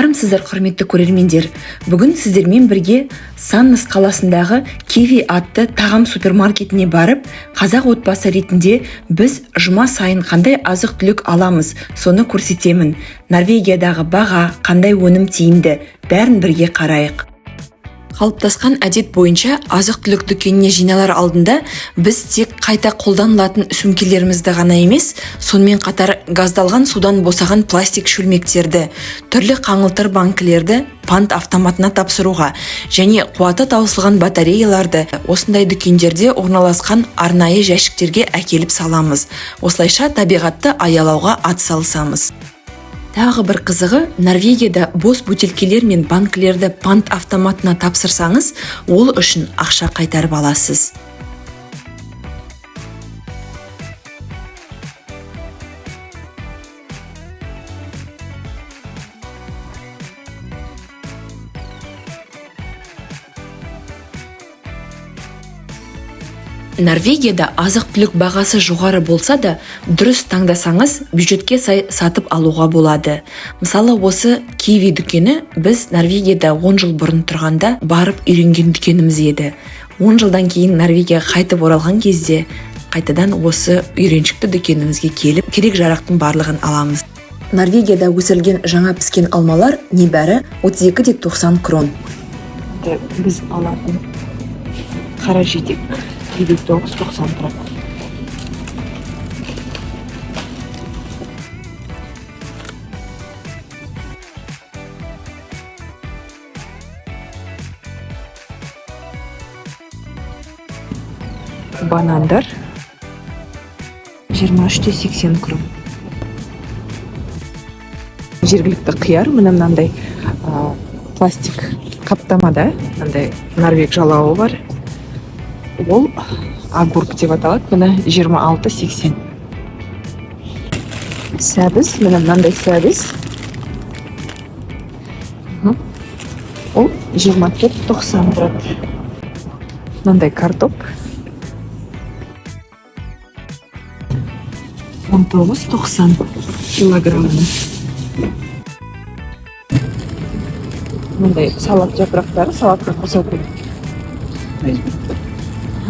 Армысыздар, құрметті көрермендер! Бүгін сіздермен бірге Саннес қаласындағы Киви атты тағам супермаркетіне барып, қазақ отбасы ретінде біз жұма сайын қандай азық түлік аламыз, соны көрсетемін. Норвегиядағы баға, қандай өнім тиімді, бәрін бірге қарайық. Қалыптасқан әдет бойынша азық түлік дүкеніне жиналар алдында біз тек қайта қолданылатын сөмкелерімізді ғана емес, сонымен қатар газдалған судан босаған пластик шөлмектерді, түрлі қаңылтыр банкілерді пант автоматына тапсыруға және қуаты таусылған батареяларды осындай дүкендерде орналасқан арнайы жәшіктерге әкеліп саламыз. Осылайша табиғатты аялауға атсалысамыз. Тағы бір қызығы, Норвегияда бос бөтелкелер мен банкілерді пант автоматына тапсырсаңыз, ол үшін ақша қайтарып аласыз. Норвегияда азық-түлік бағасы жоғары болса да, дұрыс таңдасаңыз, бюджетке сай сатып алуға болады. Мысалы, осы Киви дүкені біз Норвегияда 10 жыл бұрын тұрғанда барып үйренген дүкеніміз еді. 10 жылдан кейін Норвегияға қайтып оралған кезде қайтадан осы үйреншікті дүкенімізге келіп, керек жарақтың барлығын аламыз. Норвегияда өсірілген жаңа піскен алмалар небәрі 32,90 крон. Біз алатын қара жидек 59,90 тұрады. Банандар 23,80 крон. Жергілікті қияр міне мынандай пластик қаптамада, мынандай норвег жалауы бар. Ол агурк деп аталады, міне 26,80. Сәбіз, міне мынандай сәбіз. Ол 24,90 тұрады. Мынандай картоп 19,90 килограммы. Мындай салат жапырақтары, салатқа қосатын.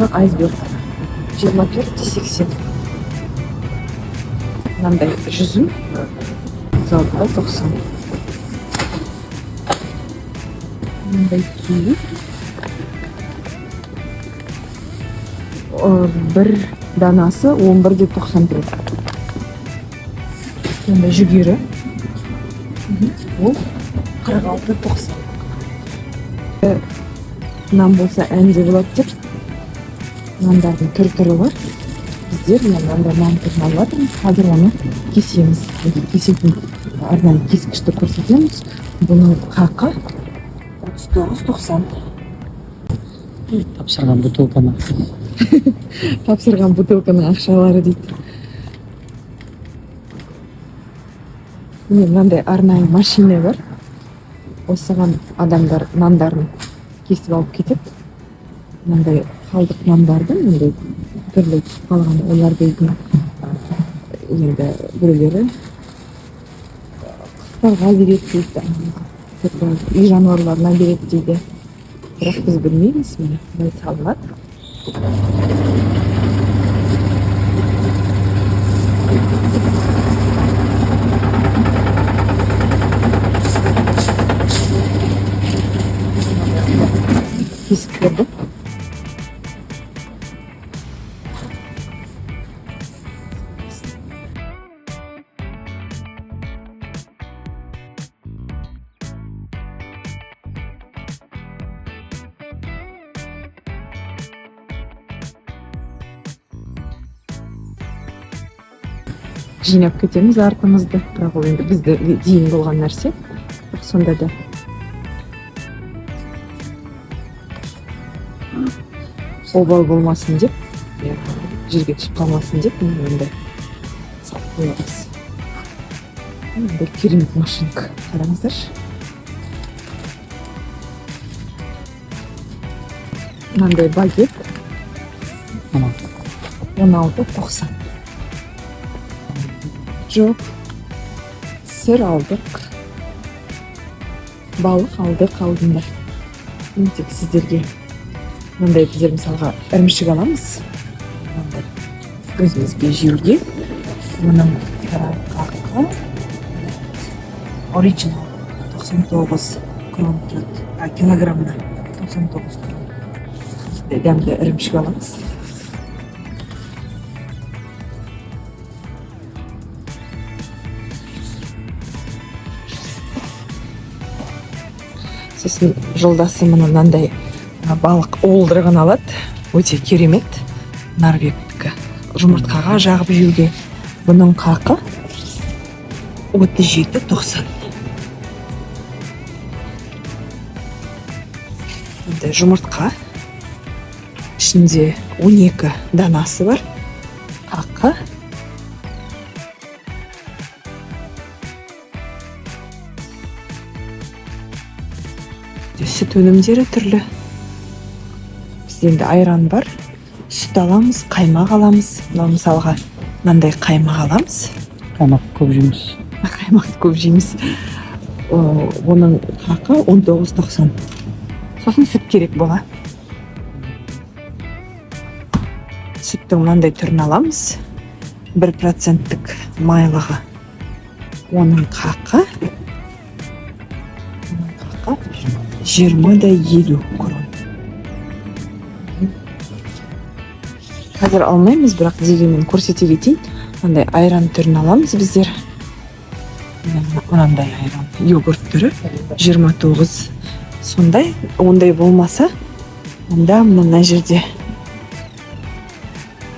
Айсберг 24,80. Мынандай жүзім 36,90. Мындай киви бір данасы 11,90 тұрады. Мындай жүгері ол 46,90. Нан болса, ән де болады деп нандардың түр түрі бар. Біздер мына мынандай нан түрін алып жатырмыз. Қазір оны кесеміз. Кесетін арнайы кескішті көрсетеміз. Бұның хақы 39,90. Тапсырған бутылканы. Тапсырған бутылканың ақшалары дейді. Міне, мынандай арнайы машина бар. Осыған адамдар нандарын кесіп алып кетеді. Мынандай қалдық нандарды, мындай түрлі түсіп қалған, олар дейтін енді біреулері құстарға береді дейді, тіпті үй жануарларына береді дейді, бірақ біз білмейміз. Міне, былай салынады. Кесіп берді. Жинап кетеміз артымызды, бірақ ол енді бізді дейін болған нәрсе, бірақ сонда да обал болмасын деп, жерге түсіп қалмасын деп міне мындай салып қоямыз. Мындай керемет машинка, қараңыздаршы. Мынандай багет 16,90. Жоқ, сыр алдық. Балық алдық алдында. Мен тек сіздерге мынандай, біздер мысалға ірімшік аламыз. Мынандай өзімізге жеуге. Мұның қақы оригинал 99 крон тұрады. А, килограммына 99 крон. Осындай дәмді ірімшік аламыз. Сосын жолдасым мына мынандай балық уылдырығын алады. Өте керемет. Норвегтікі. Жұмыртқаға жағып жеуге. Бұның қақы 37,90. Мындай жұмыртқа. Ішінде 12 данасы бар. Қақы сүт өнімдері түрлі. Бізде енді айран бар. Сүт аламыз, қаймақ аламыз. Мынау мысалға мынандай қаймақ аламыз. Қаймақ көп жейміз. Қаймақты көп жейміз. Оның қақы 19,90. Сосын сүт керек бола. Сүттің мынандай түрін аламыз. 1%-тік майлығы. Оның қақы 20,50 крон. Қазір алмаймыз, бірақ дегенмен көрсете кетейін. Мынандай айран түрін аламыз біздер. Мынандай айран, йогурт түрі 29. Сондай, ондай болмаса, онда мына жерде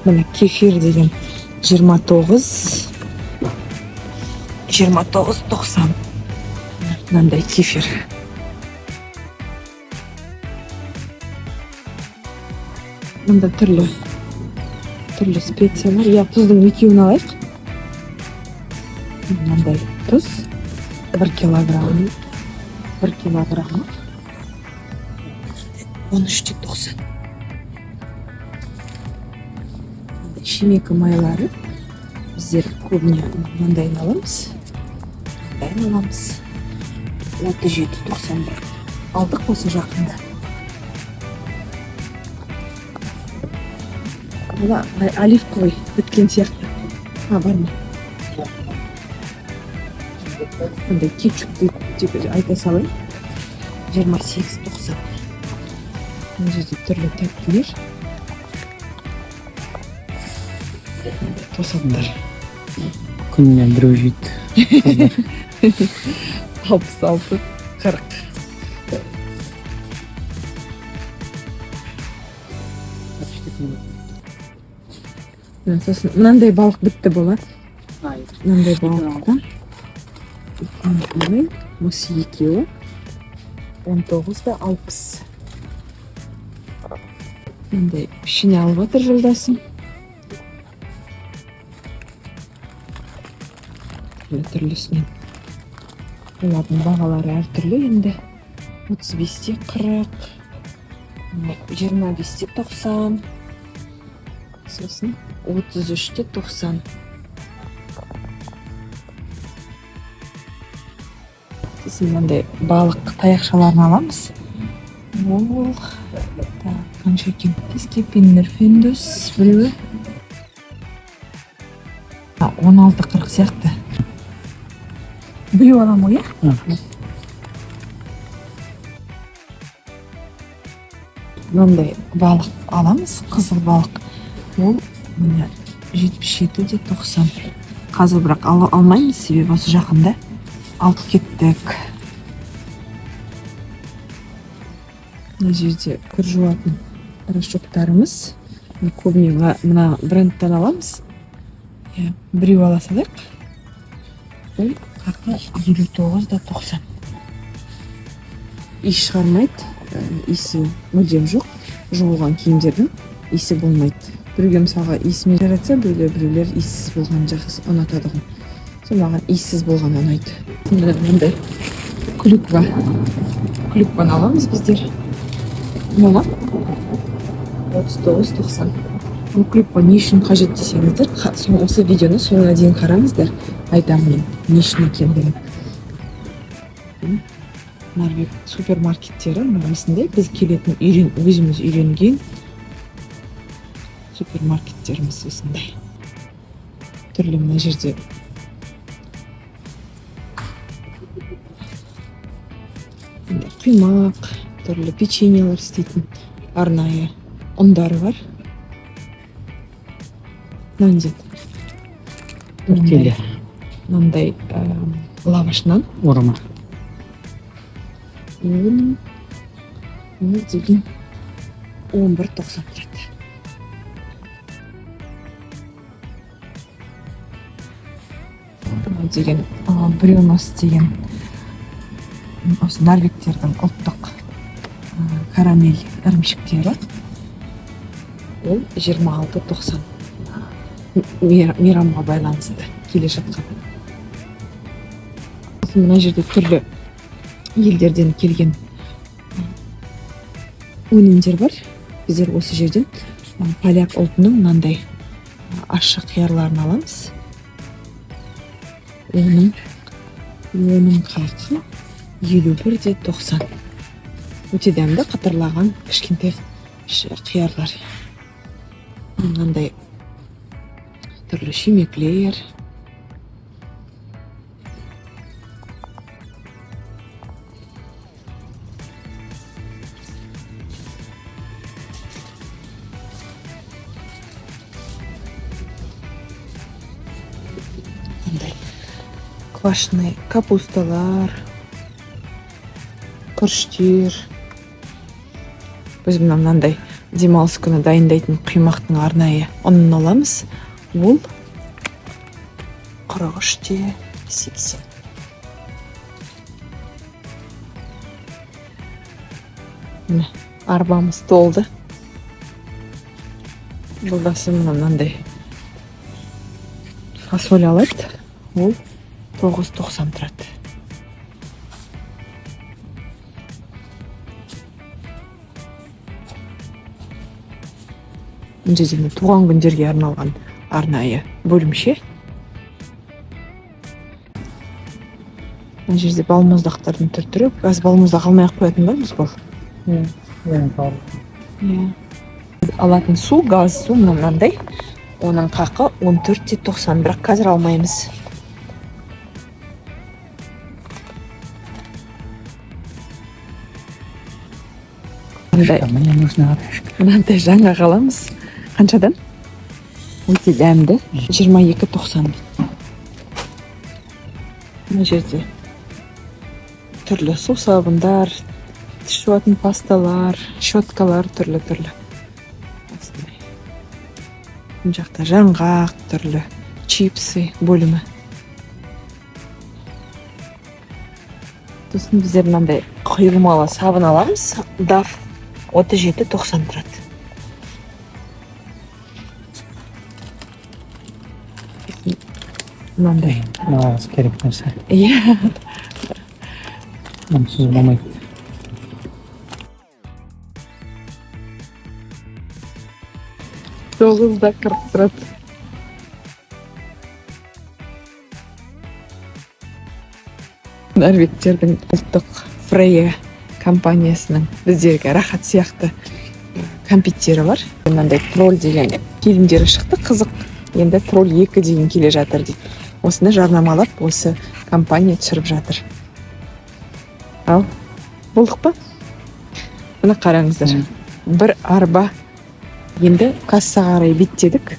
міне кефир деген 29 29,90. Мынандай кефир. Мында түрлі түрлі специялар. Иә, тұздың екеуін алайық. Мынандай тұз 1 килограмм, 1 килограммы 13,90. Шемекі майлары, біздер көбіне мынандайын аламыз, мынандайын аламыз. 37,91 алдық осы жақында. Мына оливковый біткен сияқты. А, бар ма? Мындай кетчуп деп айта салайын. 28,90. Мына жерде түрлі тәттілер. Тосаттар. Күніне біреу жейді. 66,40. Мына сосын мынандай балық бітті болады. Мынандай балықтан алайын. Осы екеуі 19,60. Мындай пішене алып жатыр жолдасым. Түрлі түрлісінен. Олардың бағалары әртүрлі енді. 35,40, 25,90, сосын 33,90. Сосын мынандай балық таяқшаларын аламыз. Ол так, қанша екен? Фискепиннер Финдус біреуі. 16,40 сияқты. Біреу аламын ғой, иә? Мынандай балық аламыз, қызыл балық. Ол міне 77,90. Қазір бірақ ала алмаймыз, себебі осы жақында алып кеттік. Мына жерде кір жуатын порошоктарымыз. Көбіне мына брендтен аламыз. Иә, біреу ала салайық. Бұл қақы 59,90. Иіс шығармайды, иісі мүлдем жоқ. Жуылған киімдердің иісі болмайды. Біреуге мысалға иісімен жаратса, біреулер иіссіз болған жақсы ұнатады ғой. Сол маған иіссіз болған ұнайды. Міне мындай клюква. Клюкваны аламыз біздер. Мына 39,90. Бұл клюква не үшін қажет десеңіздер, осы видеоны соңына дейін қараңыздар. Айтамын мен не үшін екендігін. Норвег супермаркеттері мына осындай, біз келетін, өзіміз үйренген супермаркеттеріміз осындай түрлі. Мына жерде мындай құймақ, түрлі печеньелер істейтін арнайы ұндары бар. Мынау не зат? Тортилья. Мынандай лаваш нан. Орама. Оның ол деген 11,90 тұрады. Мынау деген брюнос деген осы норвегтердің ұлттық карамель ірімшіктері, ол 26,90, мейрамға байланысты келе жатқан. Сосын мына жерде түрлі елдерден келген өнімдер бар. Біздер осы жерден поляк ұлтының мынандай ащы қиярларын аламыз. Оның қақы 51,90. Өте дәмді, қытырлаған кішкентай қиярлар. Мынандай түрлі шүмеклер. Мындай квашеный капусталар, күріштер. Біз мынандай демалыс күні дайындайтын құймақтың арнайы ұнын аламыз. Ол 43,80. Міне, арбамыз толды. Жолдасым мынандай фасоль алады, ол 9,90 тұрады. Мына жерде міне туған күндерге арналған арнайы бөлімше. Мына жерде балмұздақтардың түр түрі. Қазір балмұздақ алмай ақ қоятын ба біз бұл? Иә. Алатын су, газ су мына мынандай. Оның қақы 14,90, бірақ қазір алмаймыз. Мне нужна орешка. Мынандай жаңғақ аламыз. Қаншадан? Өте дәмді. 22,90. Мына жерде түрлі сусабындар, тіс жуатын пасталар, щеткалар түрлі-түрлі. Осындай. Мына жақта жаңғақ, түрлі чипсы бөлімі. Сосын біздер мынандай құйылмалы сабын аламыз. Даф 37,90 тұрады. Мынандай. Маған керек нәрсе. Иә. Онсыз болмайды. 9,40 тұрады. Норвегтердің ұлттық Фрея компаниясының біздерге рахат сияқты кәмпиттері бар. Мынандай тролль деген фильмдері шықты, қызық. Енді тролль 2 деген келе жатыр дейді. Осыны жарнамалап, осы компания түсіріп жатыр. Ал, болдық па? Мына қараңыздар. Бір арба. Енді кассаға қарай беттедік.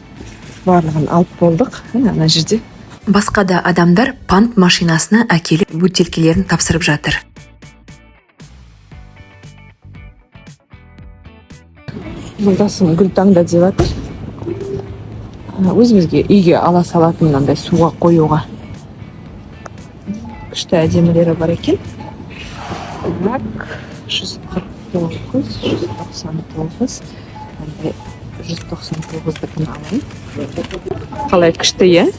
Барлығын алып болдық. Міне ана жерде. Басқа да адамдар пант машинасына әкеліп бөтелкелерін тапсырып жатыр. Жолдасым гүл таңда деп жатыр. Өзімізге үйге ала салатын мынандай суға қоюға. Күшті әдемілері бар екен. Так, 149, 199, мынандай 199-дікін алайын. Қалай күшті, иә?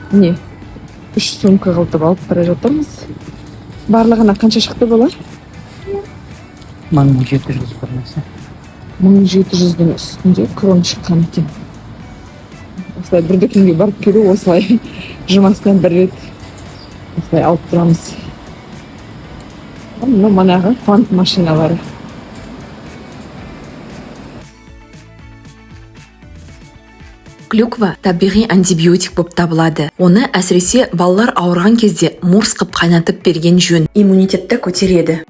Міне, 3 сумка қылтып алып бара жатырмыз. Барлығына қанша шықты бала? 1700 бір нәрсе. 1700-дің үстінде крон шыққан екен. Осылай бір дүкенге барып келу, осылай жұмасына бір рет осылай алып тұрамыз. Мынау манағы Quant машиналары. Клюква табиғи антибиотик болып табылады. Оны әсіресе балалар ауырған кезде морс қып қайнатып берген жөн. Иммунитетті көтереді.